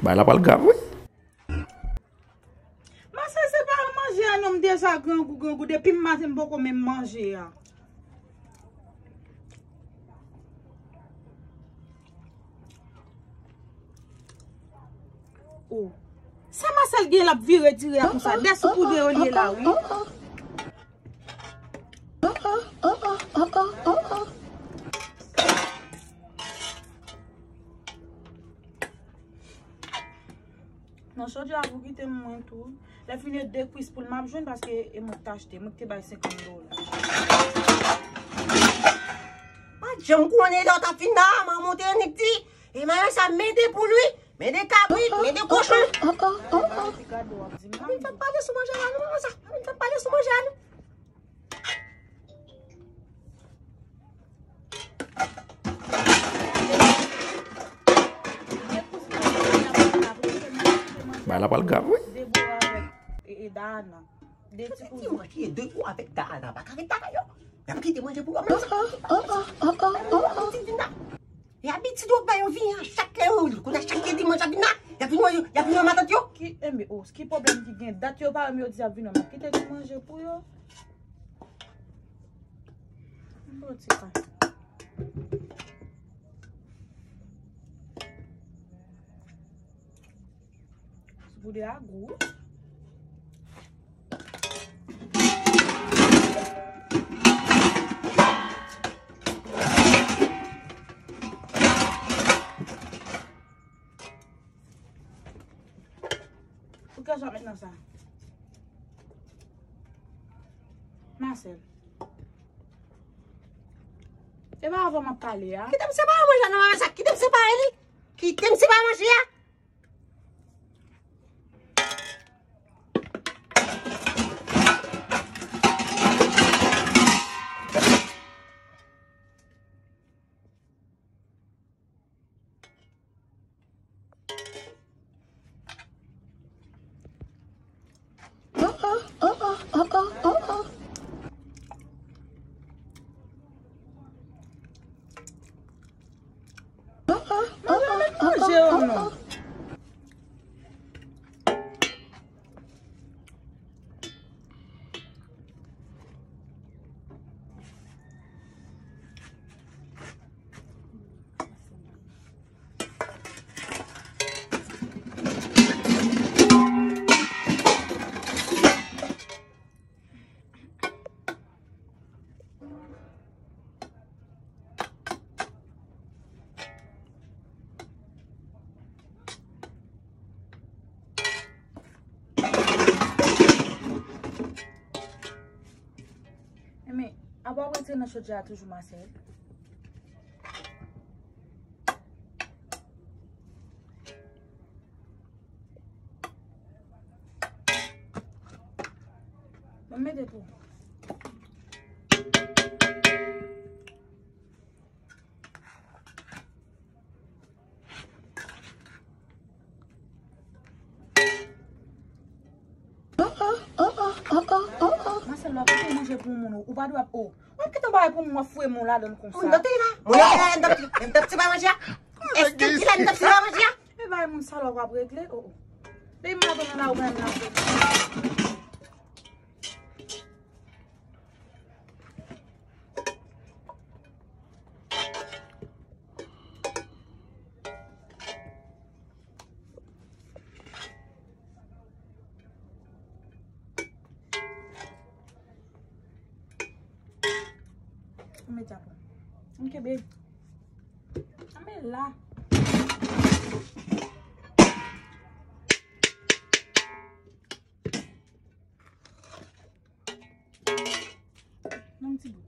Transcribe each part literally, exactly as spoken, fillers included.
Bagay la pral grav, wi. Masè, se pa manje a non, m deja grangou, grangou. Depi m maten, m poko menm manje a. Oh. Sa Masèl gen l ap vire dire a konsa? Dèsoupoudre yo l ye la, wi. Nan chodyè a pou kite m mwen tou. Lè fini e de kwis poul m ap jwenn paske e mwen k te achte, mwen k te bay senkant dola. Pa janm konnen lè w t ap fin nan, manman w te annik di, e madan sa mete poul wi, mete kabrit, mete kochon. Gade w ap di m. Pa vin fè m pale sou manje la non, manman sa. Pa vin fè m pale sou manje la non. Bagay la pral grav, wi. Debora avèk, e, e, Dayana. De ti kouzen. Di mwen ki e de ou avèk Dayana, pa ka ret bagay yo. Y ap kite manje pou yo, men sa. Ti vin la. E abitid yo bay yo vini a chak lè yo, kounye a chak lè dimanch y ap vin la, y ap vin wè, y ap vin wè matant yo. Ki, enben, oh, ki pwoblèm ki gen? Dat yo pa renmen yo di y ap vin wè, men kite ti manje pou yo. Yon ti pa. Sou poudre a gou. Poukisa w ap met nan sa? Masèl. E pa avè w m ap pale a. Kite m separe manje a non, manman sa. Kite m separe li. Kite m separe manje a. Mwen pa met manje yo non. Men, apa w ap retire nan chodyè a toujou, Masèl? Mwen mete tou. Masèl, w ap kite manje pou moun, ou pa dwe ap, oh. W ap kite yon bagay pou moun, w ap foure moun ladan l konsa. Moun nan te la. Moun nan te la, m t ap, m t ap ti bay manje a. Èske m ti la, m t ap ti bay manje a? E bay moun salòp w ap regle, oh, oh. Depi m ap nan la, ou bay m la. Mete apre. M kenbe. Anben la. Yon ti bout.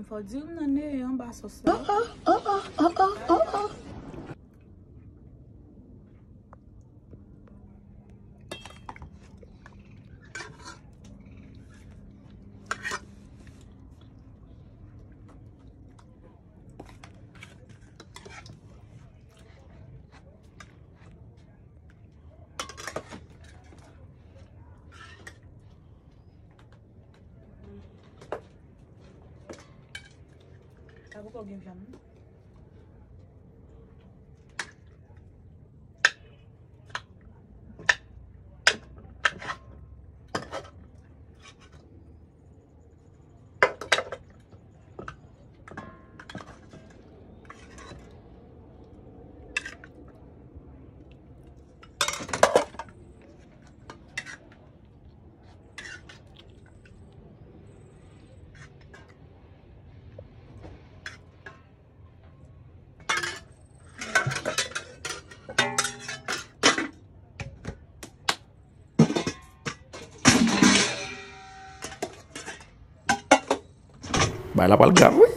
Fò diri m nan neye anba sòs la. Sa poko gen vyann non. Bagay la pral grav, wi.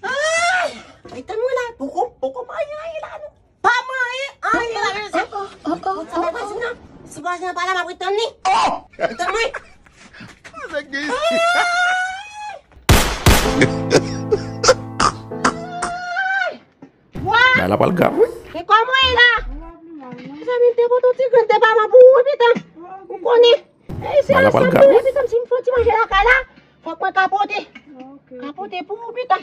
Ay! Ay, tann mwen la, poko, poko manyen anyen la, non. Pa manyen anyen la, mesye. Bon, sa pa vwazin nan. Si vwazin nan pa la, m ap ret tann li. Ret tann mwen. Sa gen isi? Bagay la pral grav, wi. E kòman w ye la? Mezanmi, m te pote yon ti grenn depaman pou ou, wi, pitan. Ou konnen. E, se ansanm nou, wi, pitan, si m fè yon ti manje lakay la, fòk mwen ka pote. Ka pote pou ou, pitan.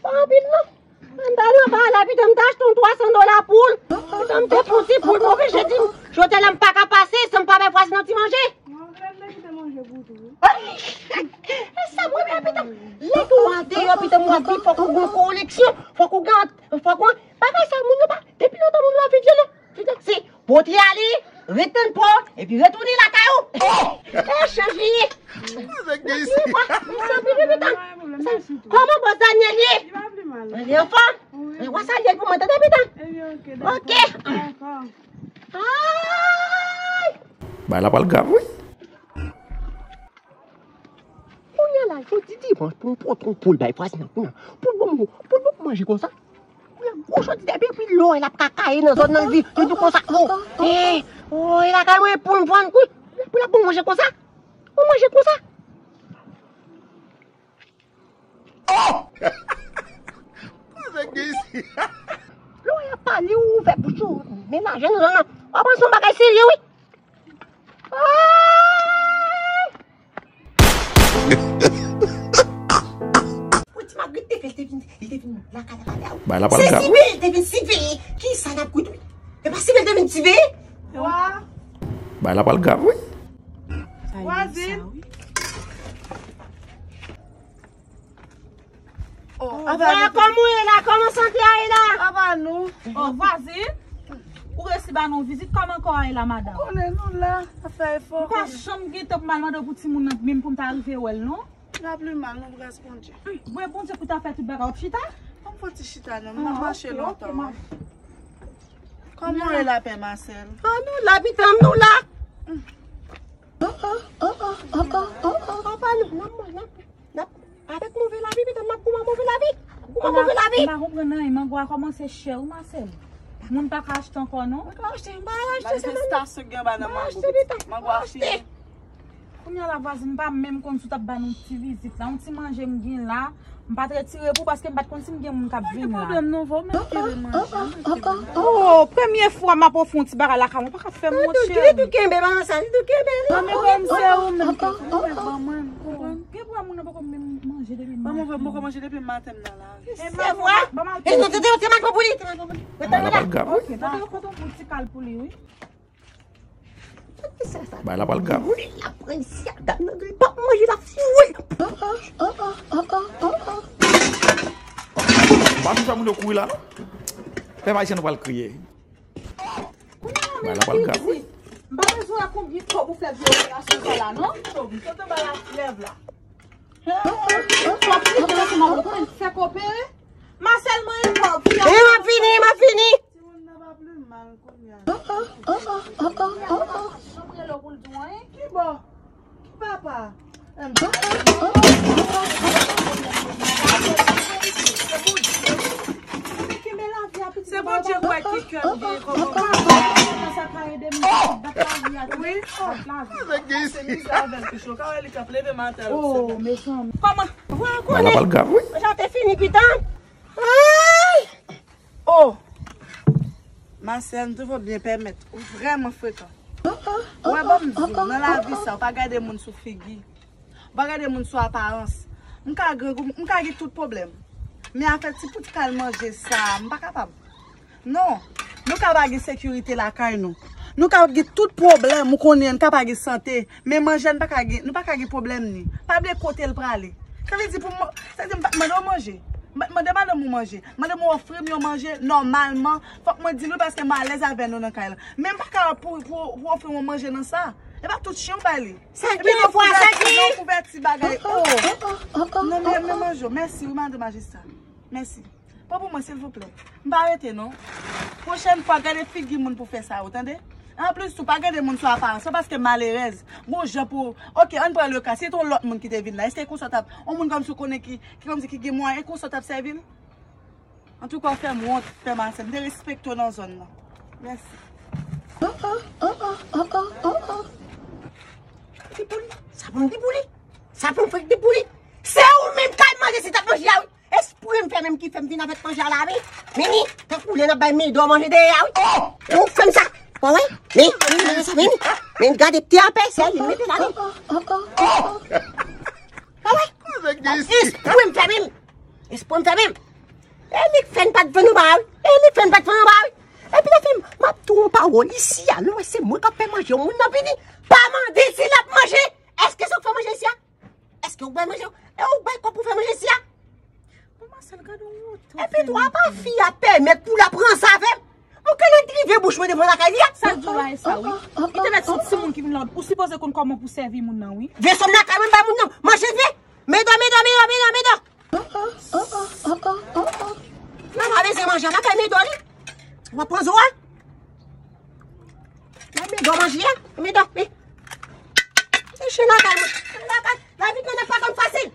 Pa anpil, non. M t al anba la, pitan, m t achte yon twa san dola poul. Pitan, m te fè yon ti poul, move je di m, jodi a la, m pa ka pase san m pa bay vwazin nan ti manje. E sa mwen menm, pitan. Lè ke w al deyò, pitan, w al viv, fòk ou gen koleksyon, fòk ou gen, fòk ou, bagay sa, moun yo pa, depi lontan moun yo ap viv yo, non. Pitan, se pote ale, ret tann pa w, epi retounen lakay ou. E chanje ye. Sa gen isi? Kòman bòs Daniel ye? Li anfòm? Mwen wè sa li ye pou mwen, tande, pitan? Ok. Ay! Bagay la pral grav, wi. Kounye a la, jodi dimanch, pou m pote yon poul bay vwazin nan, kounye a, poul ban m, poul ban m manje konsa. Kounye a, gwo jodi depi, epi lò, l ap kakaye nan zòn nan, li di, li di konsa, oh, eh, oh, e lakay mwen, poul m vann, wi. Poul ap ban m manje konsa. Ou manje konsa. Oh! Sa gen isi? Lè w ap pale, ou ouvè bouch ou, men lajan nan zòn nan. W ap panse yon bagay serye, wi. Ay! Ou ti Magrit te fè, li te vin, li te vin lakay la, pale a ou. Bagay la pral grav. Se siveye, li te vin siveye. Kisa n ap koute, wi? E pa siveye, li te vin siveye? Wa. Bagay la pral grav, wi. Vwazin. Oh, aba nou. Kòman w ye la? Kòman sante a ye la? Aba nou. Oh, vwazin, ou resi ba nou vizit. Kòman kò a ye la, madanm? Ou konnen nou la, ap fè efò. M pa janm gen tan pou m al mande pou timoun nan, menm pou m ta rive wè l, non. N ap li mal, nou grès Bondye. Bwè Bondye pou ta fè tout bagay, w ap chita? An fò ti chita, non, m ap mache lontan. Kòman w ye la, pè Masèl? Ah, nou la, pitanm, nou la. Papa nou, n ap, n ap, n ap, avèk move lavi, pitanm, n ap goumen move lavi. Goumen move lavi. M pa konprann anyen, mango a kòmanse chè, wi, Masèl. Moun pa ka achte ankò, non. Mwen ka achte, m pa achte, se nan estasyon gen anba nan mango, pitanm. Mango a fini. Kounye a la, vwazin, m pa menm konn si w t ap ba nou ti vizit la. Yon ti manje m gen la. M pa t retire pou, paske m pa t konn si m gen moun k ap vin la. Pa gen pwoblèm non, vwa, ou mèt kere manje, ou mèt kere manje. Oh, premye fwa m ap ofri yon ti bagay lakay mwen, ou pa ka fè m, monchè. Li tou kenbe, manman sa, li tou kenbe. Manmi, kòm se ou menm ki konn fè ban mwen, m konprann. Gen pwa moun nan poko menm manje depi maten. Manman, m poko manje depi maten m nan la. Se vre? E non, te, te, te mal pran pou li, te mal pran pou li. Bagay la pral grav, wi. Ok, pote, pote yon ti kal pou li, wi. Bagay la pral grav, wi. L ap pran isi a, dam nan gen, l p ap manje, l ap foure. M pa konn sa moun yo kouri la, non. Pèp ayisyen nou pral kriye. Bagay la pral grav, wi. M pa bezwen wè konbyen kòb ou fè vye operasyon sa la, non. Sot anba la flèv la. Fòk li fè kope. Masèl mwen kòb. E, m ap fini, m ap fini. Timoun nan pa pli mal kounye a. Chanm rele w pou l di w anyen. Ki bò? Ki papa? Se Bondye kwè ki kè m gen kòman. Sa ka ede m bat lavi a, tande? Bat lavi. Se mizè avè l touche. Ou ka wè li k ap leve maten, l ap sèmen. Oh, mezanmi. Kòman? Bagay la pral grav, wi. Jan te fini pita. Ay! Oh! Masèl, m toujou byen pèmèt. Ou vrèman frekan. Ou wè, ban m di w, nan lavi sa, ou pa gade moun sou figi. Ou pa gade moun sou aparans. M ka grangou, m ka gen tout pwoblèm. Men afè ti pout k al manje sa, m pa kapab. Non. Nou ka pa gen sekirite lakay nou. Nou ka gen tout pwoblèm, ou konnen, nou ka pa gen sante. Men manje, nou pa ka gen, nou pa ka gen pwoblèm ni. Pa bliye kote l prale. Sa vle di pou m, sa vle di m pa t mande w manje. M pa t mande madanm ou manje. Madanm ou ofri m yon manje nòmalman. Fòk mwen di l wi paske m alèz avè nou nan kay la. Men m pa ka pou, pou, pou ofri m yon manje nan sa. E pa tout chen w bay li. Sa ki fwa, sa ki? Yon kouvèti bagay. Oh. Non, men, men manje w. Mèsi wi, madan majistra. Mèsi. Pran pou mwen, silvouplè. M pa rete, non. Pwochèn fwa, gade figi moun pou fè sa, ou tande? Anplis tou, pa gade moun sou aparans, se paske malerèz. Gon jan pou, oke, ann pran le ka, si te yon lòt moun ki te vin la, èske konsa w t ap, yon moun kòmsi w konnen ki, ki kòmsi ki gen mwayen, konsa w t ap sèvi l? Antouka, w fè m wont, frè Masèl. M te respekte w nan zòn nan. Mèsi. Di pou li. Sa pou m di pou li? Sa pou m fèk di pou li? Se ou menm k al manje si t ap manje a, wi. Espre m fè menm ki fè m vin avèk manje a la, wi. Mimi, tankou lè n ap bay Medò manje dèyè a, wi. Ou fè m sa. Ou wè? Mimi, Mimi, Mimi, gade te apè, se li mete la, wi. Ou wè? Espre m fè menm. Espre m fè menm. E li k fè n pa t vann anba a, wi. E li k fè n pa t vann anba a, wi. Epi la fè m, m ap di w yon pawòl isi a, nou wè se mwen k ap fè manje, yon moun nan vini, pa mande si l ap manje. Èske se ou k fè manje isi a? Èske ou bay manje? E ou bay kòb pou fè manje isi a? Bon, Masèl, gade yon wotè. Epi tou, apa fi a pèmèt pou l ap ranse avè m? Mwen ka nan drive bouch mwen devan lakay li a. Sa k di w la e sa, wi. Li te mèt se yon timoun ki vin la, ou sipoze konn kòman pou sèvi moun nan, wi. Vye sòm lakay mwen bay moun nan. Manje vye. Medò, medò, medò, medò, medò. Mwen pa bezwen manje lakay Medò li. W ap pran zo a. Nan Medò manje a. Medò, wi. Se chen lakay mwen. Lakay, lavi nan pa konn fasil.